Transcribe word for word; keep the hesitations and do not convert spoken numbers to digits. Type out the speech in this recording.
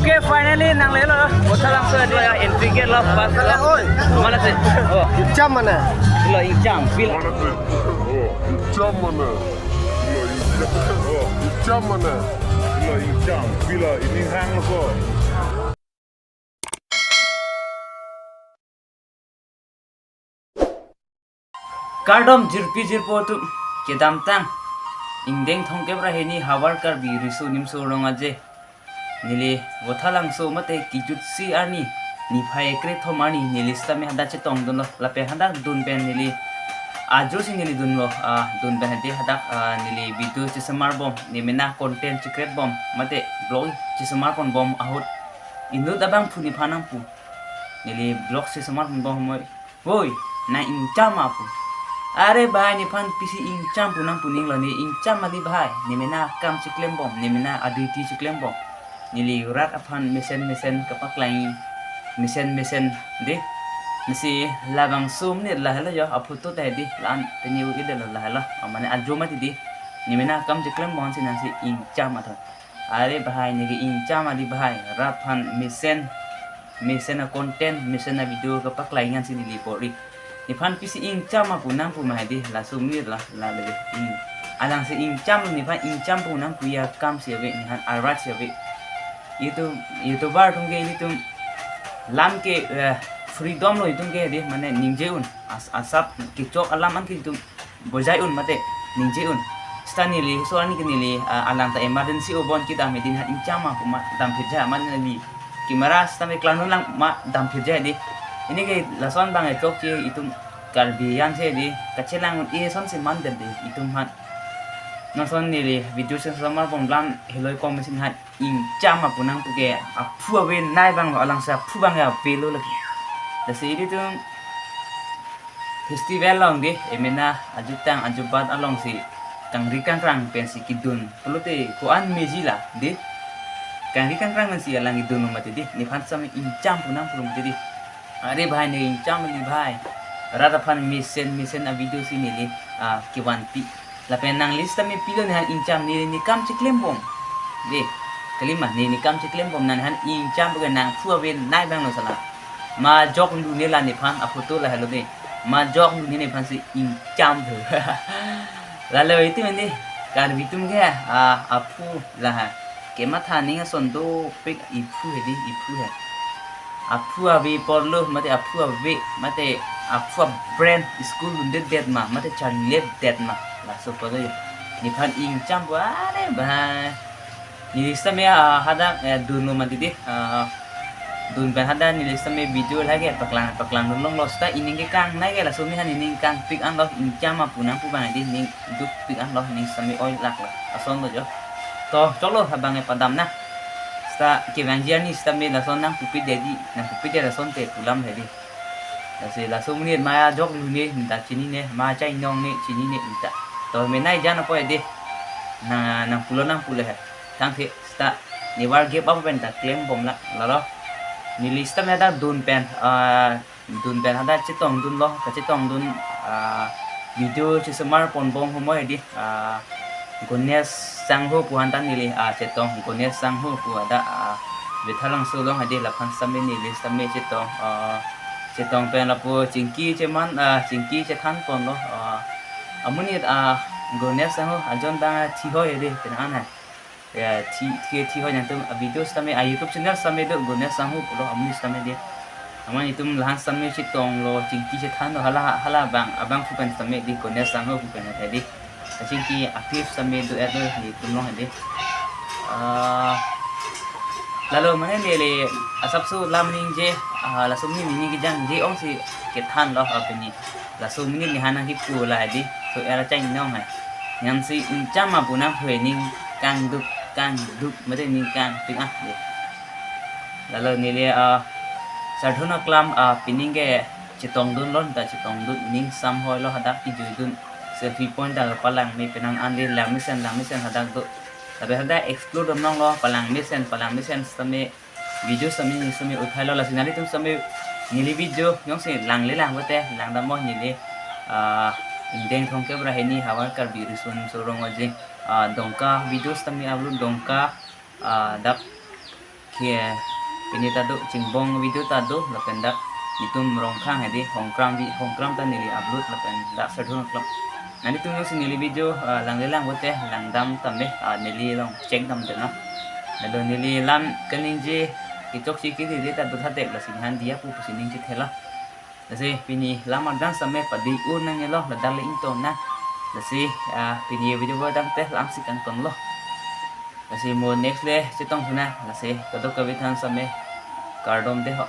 Okay, finally nanglelo. Vothatlangso area entry gate lo, pass lo. Oi. Mana si? Oh, Ingcham mana? Lo Ingcham, pilo. Mana si? Oh, Ingcham mana? Lo Ingcham. Oh, Ingcham mana? Lo Ingcham, pilo, ining hang lo ko. Kardom jirpi jirpo atum, kedamtang ingdeng thomkep ra hini havar Karbi Riso Nimso Rong Aje neli Vothatlangso mate kejutsi arni niphai kre thom arni neli sitame hadak chetongdunlo, lapen hadak dun pen neli ajo si neli dunlo, ah, dun pen hadi hadak, ah, neli video chesemar bom, ne mena content chekreat bom mate vlog chesemar pon bom ahut inut abangphu nephan nangpu. Neli vlog chesemar pon bom homoi, "Hoi, nang Ingcham ma?" pu. "Are bhai, nephan pisi Ingcham pu nangpu ninglo, ne Ingcham kali bhai, ne mena akam cheklem bom, ne mena aduty cheklem bom. Neli rat aphan mesen mesen kapaklang, mesen mesen de. Nasi labangso amonit lahelo jo, aphoto ta hedi, la-an pini u-ide lo lahelo, mane ajo mati de. Ne mena akam cheklem bom si nangsi Ingcham ma tha." "Are bhai, neke Ingcham kali bhai, rat aphan mesen mesen a-content, mesen a-video kapaklang ansi neli bor-i. Nephan pisi Ingcham ma pu nangpu ma hedi, laso amonit la, la lele ing. Alangsi Ingcham, nephan Ingcham pu nangpu, akam si ave, nephan arat si ave. Itum, YouTuber atum ke, itum lam ke, eh, freedom lo itum ke hedi, mane ningje un, as-, asap kechok alam an ke itum bojai un mate ningje un. Sita neli, so arni ke neli, ah, alang ta emergency o bon kedam hedi, nephan Ingcham ma pu ma damphit ja, mane neli camera sitame klangdun lang ma damphit ja hedi. Pini ke lason abang e chokche itum Karbi an si hedi, kachelang un-e ason si mandetde itum aphan. Lason neli video chesemar bom lam heloi kom si nephan Ingcham ma pu nangpu ke aphu ave nai abang lo, alangsi aphu abang ke avelo lagi. Lasi ilitum festival along ke, emena ajutang ajubat along si kangri kangkrang pensi kedun pulote ko-an meji la de. Kangri kangkrang pensi alang kedun lo mati de. Nephan sitame Ingcham pu nangpu lo mati de. Are bhai, ne Ingcham kali bhai. Rat aphan mesen mesen a-video si neli, ah, kevanpi. Lapen nangli sitame pilo nephan Ingcham, ne ne akam cheklem bom. De, kalima, ne ne akam cheklem bom, nang nephan Ingcham pu ke nang aphu ave nai abang lo sala. Majok lu ne la nephan, aphoto lahelo de. Majok lu ne nephan si Ingcham pu. Lalo itum hedi, Karbi atum ke, ah, aphu la ha. Kematha aning ason dopik, iphu hedi, iphu he. Aphu ave apor lo, mate aphu ave, mate aphu a-brain school dundedet ma, mate charliledet ma, laso apor lo jo. Nephan Ingcham pu, are bhai. Neli sitame, ah, hadak, eh, dun lo mati de, ah, dun pen hadak neli sitame video lake paklang, paklangdun longlo, sita ining kekang nai ke, laso amonit nephan ining kangpik an lo, Ingcham ma pu nangpu abang hedi, ning dukpik an lo, ning sitame oi lak lo, ason lo jo. To, choklo, abang e padam nang. Sita kevangji arni sitame lason nangpupe dedi, nangpupe de lason te pu lam hedi. Lasi laso amonit ma ajok lu ne, neta chinine, ma achainong ne, chinine, neta. To, menai jan apo hedi. Nang, nangpulo nangpu le he. Thangthe, sita never give up pen ta klem bom la, lalo. Neli sitame hadak dun pen, ah, dun pen hadak chetongdunlo, kachetongdun, ah, video chesemar pon bom homoi hedi, ah, Ganesh Sangho pu aphan ta neli, ah, chetong, Ganesh Sangho pu hadak, ah, Vothatlangso along hedi, laphan sitame neli sitame chetong, ah, chetong pen lapu chingki cheman, ah, chingki chethan ponlo, ah, amonit, ah, Ganesh Sangho ajon ta thihoi hedi, penang an hai. Ya, thi, thi, thihoi nangtum a-video sitame, a-YouTube channel sitame do, Ganesh Sangho pulo, amonit sitame de. Amat itum lahan sitame chetonglo, chingki chethanlo, hala, hala abang, abangphu pen sitame de, Ganesh Sangho pu pen hedi. Chingki a-clip sitame do, eh, do, itum along hedi. Ah, lalo mane neli asapso lam ningje, ah, laso amonit neli kejangje ong si kethanlo, ah, pini. Laso amonit nephan nangkipu la hedi. So, era chang nong hai. Nephan si Ingcham ma pu nangpu he, ning kangduk, kangduk, mate ning kangpik an de. Lalo neli, ah, sardhona klam, ah, pining ke chetongdunlo, ta chetongdun, ning sam hoilo hadak kejuidun. Selfie point ta palangme, penang an de, langmesen, langmesen hadak do. Tapi hadak explore dam nanglo, palangmesen, palangmesen sitame video sitame, sitame uthailo, lasi nanglitum sitame neli video jongsi langle lang pote, langdamnon neli, ah, ingdeng thomkep ra hini havar Karbi Riso Nimso Rong Aje, ah, Dongka video sitame upload, Dongka, ah, dak Ke pini ta do chingbong video ta do lapen dak netum Rongkhang hedi Hongkram vi Hongkram ta neli upload lapen dak Sardhon Club. Nelitum jongsi neli video ah, langle lang bote langdam tame ah, neli along check dam dena. Lalu neli lam kaningje kechoksi kiri ta do tha dep lasi han dia pu pusi ningje thela. Lasi pini lam arjan same padi ur nang elo ladak le ingtong na. Lasi ah, pini video bo dang te lam si kangton lo. Lasi mo next le chetong hina lasi kadokave aphan same kardom de ho.